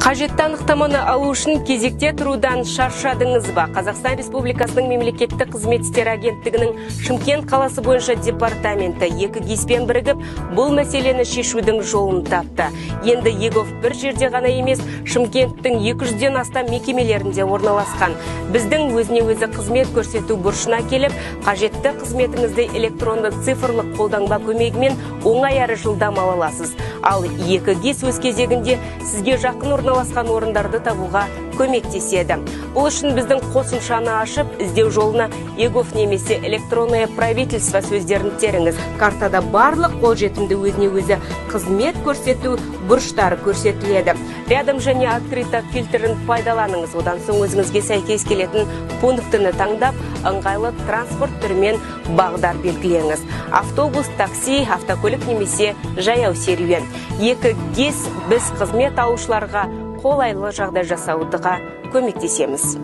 Қажетті анықтаманы алу үшін кезекте тұрудан шаршадыңыз ба? Қазақстан Республикасының мемлекеттік қызмет істері агенттігінің Шымкент қаласы бойынша департаменті екі ГИСпен бірігіп, бұл мәселені шешудің жолын тапты. Енді eGov бір жерде ғана емес, Шымкенттің 200-ден астам мекемелерінде орналасқан. Біздің өзіне өзі қызмет көрсету бұрышына келіп, қажетті қызметіңізді электронды цифрлық қолтаңба көмегімен оңай әрі жылдам ала аласыз. Ал екі ГИС өз кезегінде сізге жақын орналасқан орындарды табуға көмектеседі. Бұл үшін біздің қосымшаны ашып, іздеу жолына eGov немесе электронное правительство сөздерін теріңіз. Картада барлық қолжетімді өзіне өзі қызмет көрсету бұрыштары көрсетіледі. Рядом және открыто фильтрін пайдаланыңыз. Одан соң өзіңізге сәйкес келетін пунктіні таңдап, ыңғайлы транспорт түрімен бағдар белгілеңіз. Автобус, такси, автокөлік немесе жаяу серуен. Екі ГИС біз қызмет алушыларға қолайлы жағдай жасауға көмектесеміз.